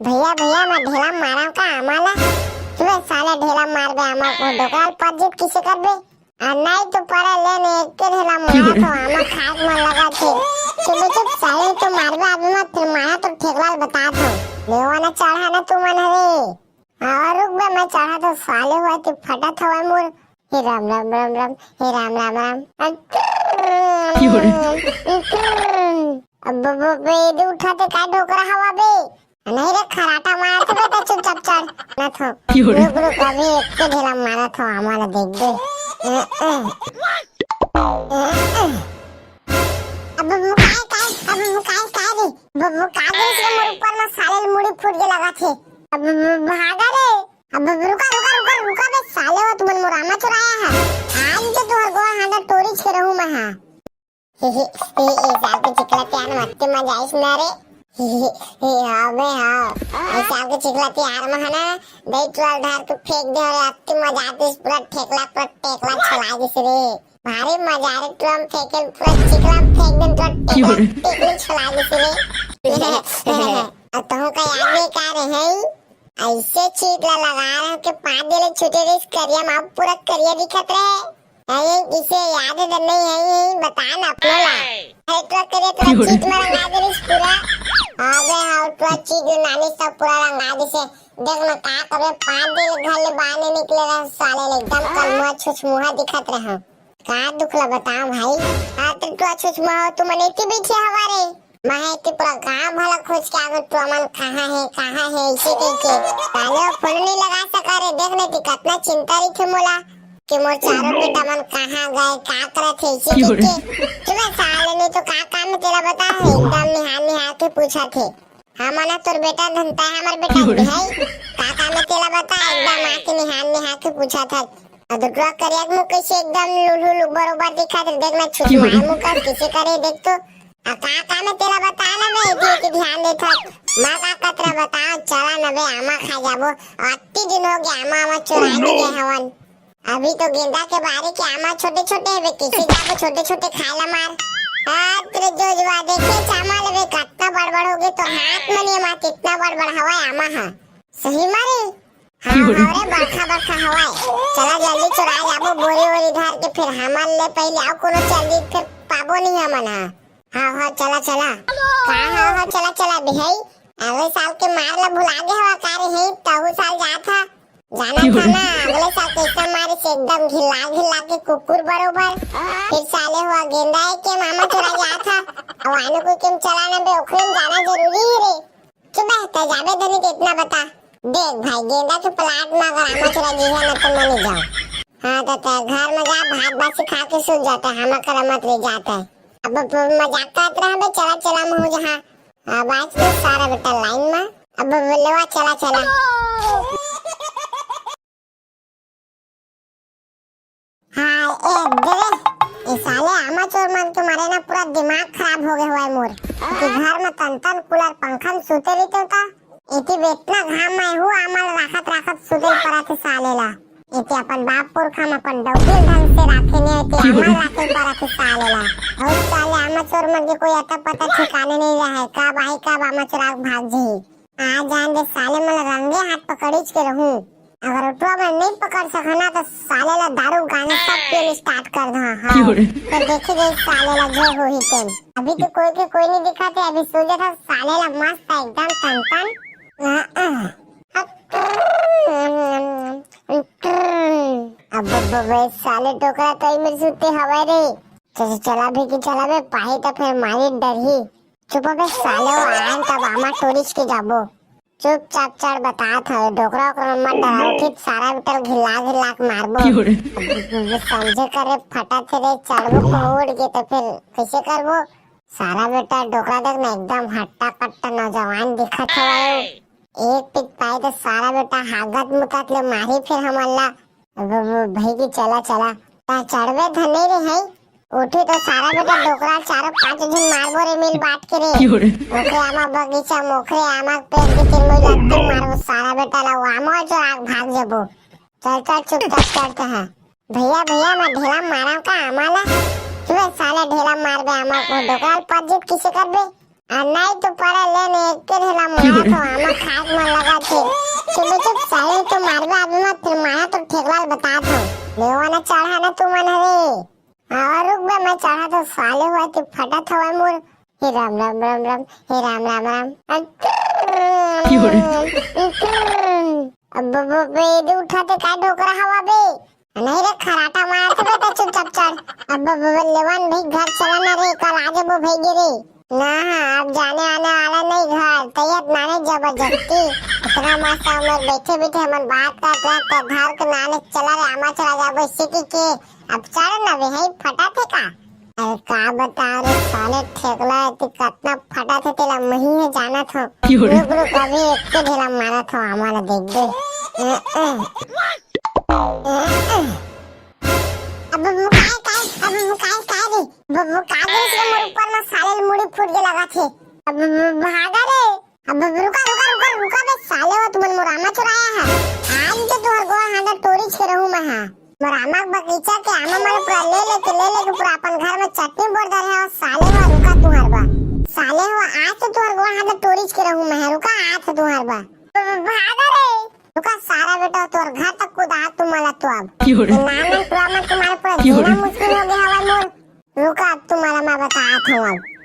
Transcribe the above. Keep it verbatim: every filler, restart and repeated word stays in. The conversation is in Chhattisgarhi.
भैया, भैया, मैं ढेला मारंव का आमा ला? चुप बे साले, ढेला मारबे आमा, वो डोकरा ल पत जित किसे करबे? आ नहीं तो परे ले ने एक के ढेला मारत हो, आमा खाए के मन लगा थे। चुप बे चुप, साले तो मारबे अभी मत, फिर मारा तो ठेकवा ल बतात हो। लेवा ना चढ़ा ना तू मन हरे। और रुक बे, मैं चढ़ा तो साले हुआ ती फटत हवा मोर। हे राम राम राम राम, हे राम राम राम। अब वो, वो, वो, ये दे उठाते का डोकरा हवा बे? नहीं रे, खराटा मारत बे, तो चुपचाप चढ़। ना थो। रुक, रुक, अभी एक के ढेला मारत हो, आमा ला देख दे। अ, अ। अ, अ। अब वो काय, काय, अब वो काय, काय रे? वो, वो काय रे, इसके मोर ऊपर में साले मुड़ी फूट के लगा थे। अब वो, वो भागा रे। अब वो रुका, रुका, रुका, रुका बे, साले हो, तुमन मोर आमा चुराया है। आज तो तोहर गोहा हांडा टोरी छे रहूं मैं, हाँ। ए, ए, ए, साल के चिखला तिहार म अत्ते मजा आइस ना रे। ए, हाँ बे, हाँ। ए, साल के चिखला तिहार म है ना, दही चुड़ा धर के फेंक दे रे, अत्ते मजा आतिस, पूरा ठेकला, पूरा टेकला छला दिस रे। भारी मजा रे, टुआ म फेंके, पूरा चिखला म फेंक दे, पूरा टेकला, टेकला छला दिस रे। अब तहु का याद नहीं का रे है? ऐसे चीज ला लगा रहे हो कि पाँच दिन ले छुट्टी रहिस, करिया माँ पूरा करिया दिखत रहे। अरे, किसे याद है तो नहीं है, ये बता ना अपने ला। है तो करे तो चीज में रंगा दे रिस पूरा। अबे हाँ, तो चीज नानी सब पूरा रंगा दे से। देख ना का करे, पाँच दिन घर ले बाहर नहीं निकले रहे साले ले, एकदम कलमुआ छुछमुहा दिखत रहे। का दुख ला बताओ भाई? हाँ, तो तो छुछमुहा हो, तुम नहीं बैठे हवा रे। मैं हे कि पूरा गांव भला खोज के आगो, तू अमन कहाँ है, कहाँ है, इसे कह के। साले वो फोन नहीं लगा सका रे, देख नहीं ती कितना चिंता रही थे मोला कि मोर चारों बेटा मन कहाँ गए, का करत है, इसे कह के। चुप साले, नहीं तो का काम है तेला बता है, एकदम निहार निहार के पूछा थे। हाँ मना तोर बेटा धनता है, हमार बेटा है, का काम है तेला बता, एकदम आके निहार निहार के पूछा था। अदुटवा करिया के मुँह कैसे एकदम लुलु लु बरोबर दिखा थे, देख ना छुछुआ मुँह का कैसे करे, देख तो। आ का काम है तेला बता ना बे, इतनी की ध्यान देत हस। मैं का कतरा बताओ, चला ना बे, आमा खा जाबो। अत्ती दिन हो गया, आमा, आमा चुरा के गए हवन। अभी तो गेंदा के बारी के आमा छोटे छोटे है बे, किसे जाबो छोटे छोटे खाए ला मार। आ, तेरे जोजवा देखे चामा ले बे, कत्ता बड़ बड़ हो गए, तो हाथ मनिया माँ कितना बड़ बड़ हवा आमा हा। सही मारे। हाँ, हाँ रे, बरखा बरखा हवाए। चला जल्दी चुरा जाबो बोरी वोरी धर के, फिर हमन ले पहले आओ कोनो चल दी, फिर पाबो नहीं हमन हा। हाँ, हाँ, चला, चला। का हाँ, हाँ, चला, चला, बिहाई। अगले साल के मार ला भुला गे हवा का रे, है तहु साल जात हा। जाना था ना, अगले साल कैसा मारे से एकदम घिल्ला घिल्ला के कुकुर बरोबर। फिर साले हुआ गेंदा है के मामा चुरा जात हा। अब आने को केम चला ना बे, ओखरे में जाना जरूरी है रे। चुप बे, तै जाबे धनी के इतना बता। देख भाई, गेंदा के प्लाट में अगर आमा चुरा जी है ना तो मैं नहीं जाऊँ। हाँ तो तै घर में जा, भात बासी खा के सूत जाता है, हम कर मत ले जाता है। अब, अब मजाक करत रहा बे, चला चला महू जहाँ। अब आज तो सारा बेटा लाइन में, अब लेवा चला चला। हाँ, ए, दे रे। ए साले आमा चोर मन के मारे ना पूरा दिमाग खराब हो गए हुआ है मोर। कि घर में तन तन कूलर पंखा में सूते रहिते होता। इति बेतना घाम में हु आमा ल राखत राखत सूते पड़ा थे साले ला। इति अपन बाप पुरखा में अपन डौकी ढंग से राखे ने, इति आमा ल राखे पड़ा थे साले ला। और साले आमा चोर मन के कोई अता पता ठिकाने नहीं रहे, कब आई कब आमा चोरा के भाग जी। आ जान दे साले, मन रंगे हाथ पकड़ीच के रहूं। अगर ओटवा मन नहीं पकड़ सकना तो साले ला दारू गांजा सब पीने स्टार्ट कर दा। हाँ। तो देखे जाए साले ला जो होही तेन। अभी तो कोई के कोई नहीं दिखा थे, अभी सोचे था साले ला मस्त एकदम टन टन। आ, आ। अब, अब, अब, साले डोकरा तो ही मेरे सुते हवा रे। चल, चला भी कि चला बे, पाही तो फिर मारी डरही। चुप बे साले, वो आन तब आमा टोरिच के जाबो। चुपचाप चढ़, बतात हवे, डोकरा ओकरा मत डरा, उठित सारा बिटल घिल्ला घिल्ला के मारबो। समझे करे फटा थे रे, चढ़बो को उड़ के तो फिर कैसे करबो? सारा बेटा डोकरा देख ना एकदम हट्टा कट्टा नौजवान दिखत हवे। एक पिक पाए तो सारा बेटा हागत मुतात ले मारी फिर हमन ला। अब, अब, भाई की चला, चला। ता चढ़बे धने रे है। उठी तो सारा बेटा डोकरा चारों पांच झन मारबो रे मिल बांट के रे। ओखरे आमा बगीचा मोखरे आमा के पेड़ के तीन मुई लत्ती मारबो सारा बेटा ला, वो आमा जो आग भाग जबो। चल, चल, चुपचाप चढ़ते हैं। भैया, भैया, मैं ढेला मारा का आमा ला? चुप साला ढेला मारबे आमा को, डोकरा ल पत जित किसे करबे? आ नहीं तो पड़े ले ने एक के ढेला मारा तो आमा खाए के मन लगा थे। चुप चुप साले तो मारबे अभी मत, फिर मारा तो ठेकला ल बता दो। लेवा ना चढ़ा ना तू मन हरे। और रुक बे, मैं चढ़ा तो साले हुआ ती फटत हवा मोर। हे राम राम राम राम, हे राम राम राम। अब ब- ब- बे दे उठाते का ढोकरा हवा बे। नहीं रे, खराटा मारत बे, त चुपचाप चढ़। अब ब- ब- लेवान भाई घर चला ना रे, कल आ जाबो भाई गे रे। ना हाँ, अब जाने आने वाला नहीं घर, तैयार नाने जबरदस्ती। इतना मस्त उम्र बैठे बैठे हमन बात करत रहत, त घर के नाने चला रे, आमा चला जाबो इसी के, के। अब चढ़ ना बे, है फटा थे का? अरे का बता रे साले ठेकला, तू कतना फटा थे तेला मही है जानत हो। रुक रुक, अभी एक के ढेला मारत हो, हमारा देख दे। अ, अ। अब वो काय, काय, अब वो काय, काय रे? वो, वो का दे इसके मोर ऊपर में साले मुड़ी फूट के लगा थे। अब वो भागा रे। अब रुका, रुका, रुका, रुका बे साले, वो तुमन मोर आमा चुराया है। आज तो तुहर गोड़ हाथ टोरी छे रहूं मैं, हाँ। मोर आमा के बगीचा के आमा मन पूरा ले लेके, ले लेके पूरा अपन घर में चटनी बोर दे रहे हो। साले हो, रुका तुहर बा। साले हो, आज तो तुहर गोड़ हाथ टोरी छे रहूं मैं, हाँ। रुका, आज तो तुहर बा। भागा रे। रुका सारा बेटा, तोर घर तक कुदा तुम्हारा तो अब। क्यों रे? नाम है तुम्हारा, तुम्हारा पूरा जीना मुश्किल हो गया हवा मोर। रुका, अब तुम्हारा मैं बतात हूँ अब।